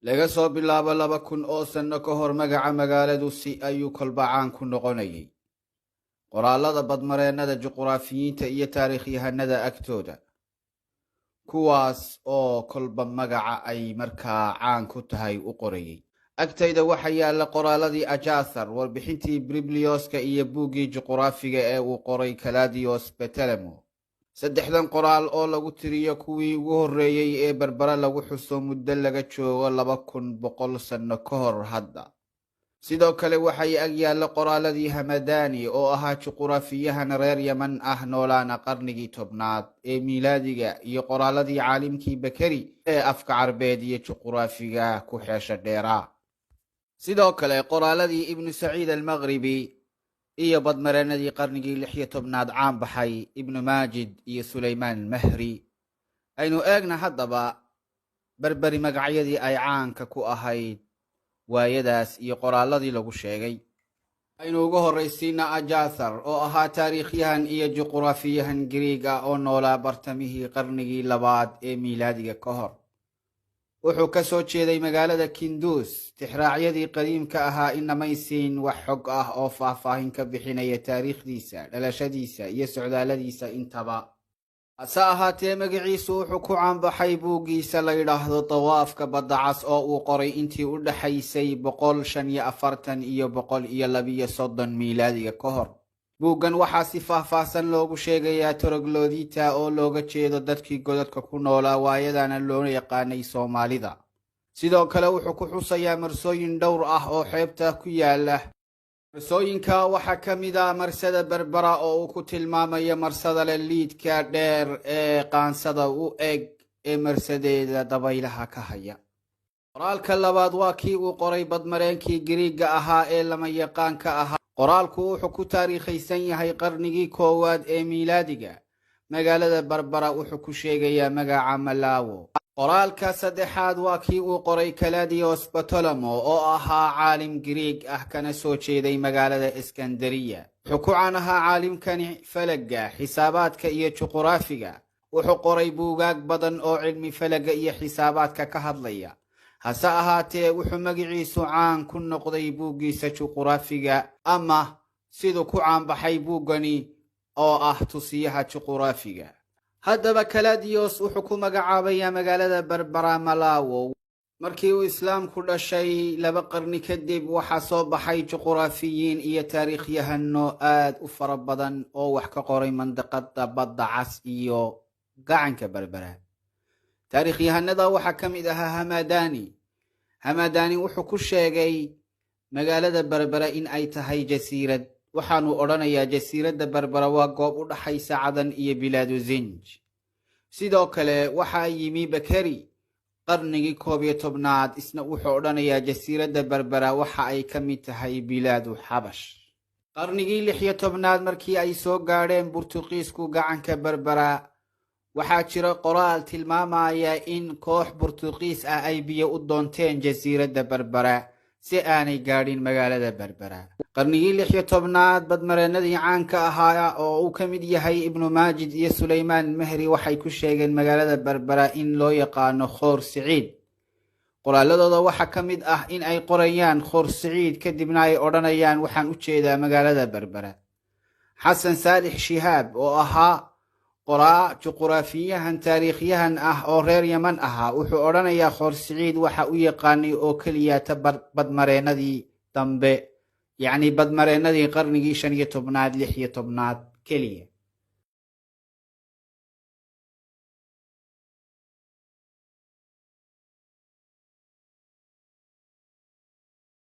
Laga soo bilaabo 2000 oo sanno ka hor, magaca magaaladu si ayuu kolba caan ku noqonayay qoraallada badmareennada, juquraafiyiinta iyo taariikhyahanada agtooda, kuwaas oo kolba magaca ay markaa caan ku tahay u qorayay. Agtayda waxaa yaalla qoraalladii Ajathar, warbixintii Briblioska iyo buuggii juquraafiga ee uu qoray Kaladios Betelemo. Saddexdan qoraal oo lagu tiriyo kuwii ugu horreeyey ee Berbera lagu xuso muddo laga joogo 2100 sanno ka hor hadda. Sidoo kale waxay ag yaalla qoraalladii Hamadani oo ahaa juquraafiyahan reer Yeman ah, noolaana qarnigii 10aad ee miilaadiga, iyo qoraalladii caalimkii Bakeri ee afka Carbeed iyo juquraafiga ku xeesha dheeraa. Sidoo kale qoraalladii Ibnu Saciid Almaqribi iyo badmareennadii qarnigii 16aad caan baxay, Ibnu Maajid iyo Sulaymaan Mahri. Aynu eegna haddaba Berberi magacyadii ay caanka ku ahayd waayadaas iyo qoraalladii lagu sheegay. Aynu ugu horraysiina Ajathar oo ahaa taariikhyahan iyo juquraafiyahan Giriig ah oo noolaa bartamihii qarnigii 2aad ee miilaadiga ka hor. Wuxuu ka soo jeeday magaalada Kinduus. Tixraacyadii qadiimka ahaa inamaysiin wax xog ah oo faahfaahin ka bixinaya taariikhdiisa, dhalashadiisa iyo socdaalladiisa intaba. Hase ahaatee magaciisu wuxuu ku caanbaxay buuggiisa la yidhaahdo Dawaafka Badda Cas oo uu qoray intii u dhexaysay 145 iyo 132 miilaadiga ka hor. Buuggan waxaa si faahfaahsan loogu sheegayaa Troglodyta, oo looga jeedo dadkii godadka ku noolaa, waayadana loo yaqaanay Soomaalida. Sidoo kale wuxuu ku xusayaa marsooyin dhowr ah oo xeebta ku yaala. Marsooyinka waxaa ka mid ah marsada Berbera oo uu ku tilmaamayo marsada leh liidka dheer ee qaansada u eg ee marsadeeda dabaylaha ka haya. Qoraalka labaad waa kii uu qoray badmareenkii Giriigga ahaa ee lama yaqaanka ahaa. Qoraalku wuxuu ku taariikhaysan yahay qarnigii 1aad ee miilaadiga. Magaalada Barbara wuxuu ku sheegayaa magaca Malawo. Qoraalka saddexaad waa kii uu qoray Kaladios Batolomo oo ahaa caalim Giriig ah kana soo jeeday magaalada Iskandariya. Wuxuu ku caan ahaa caalimkani falaga, xisaabaadka iyo juquraafiga. Wuxuu qoray buugaag badan oo cilmi falaga iyo xisaabaadka ka hadlaya. Hase ahaatee wuxuu magaciisu caan ku noqday buuggiisa juquraafiga, ama siduu ku caanbaxay buuggani oo ah tusiyaha juquraafiga. Haddaba Kaladios wuxuu ku magacaabayaa magaalada Berbera Malawo. Markii uu Islaamku dhashay 2 qarni kadib, waxaa soo baxay juquraafiyiin iyo taariikhyahano aad u fara badan oo wax ka qoray mandaqada Badda Cas iyo gacanka Berbera. Taariikhyahanada waxaa ka mid ahaa Hamadani. Hamadani wuxuu ku sheegay magaalada Berbera in ay tahay jasiirad. Waxaanu odhanayaa jasiiradda Berbera waa goob u dhaxaysa Cadan iyo bilaadu Zinj. Sidoo kale waxaa yimi Bakeri qarnigii 11aad, isna wuxuu odhanayaa jasiiradda Berbera waxa ay ka mid tahay bilaadu Xabash. Qarnigii 16aad markii ay soo gaadheen Burtuqiisku gacanka Berbera, waxaa jira qoraal tilmaamaya in koox Burtuqiis ah ay biyo u doonteen jasiiradda Berbera si aanay gaadhin magaalada Berbera. Qarnigii 16aad badmareennadii caanka ahaa oo uu ka mid yahay Ibnu Maajid iyo Sulaymaan Mehri waxay ku sheegeen magaalada Berbera in loo yaqaano Khoor Siciid. Qoraaladooda waxaa ka mid ah in ay qorayaan Khoor Siciid, kadibna ay odhanayaan waxaan u jeedaa magaalada Berbera. Xasan Saalix Shihaab oo ahaa qoraa, juquraafiyahan, taariikhyahan ah oo reer Yeman ahaa, wuxuu odhanayaa Khoor Siciid waxa u yaqaanay oo keliya ta badmareennadii dambe, yacni badmareennadii qarnigii 15aad, 16aad keliya.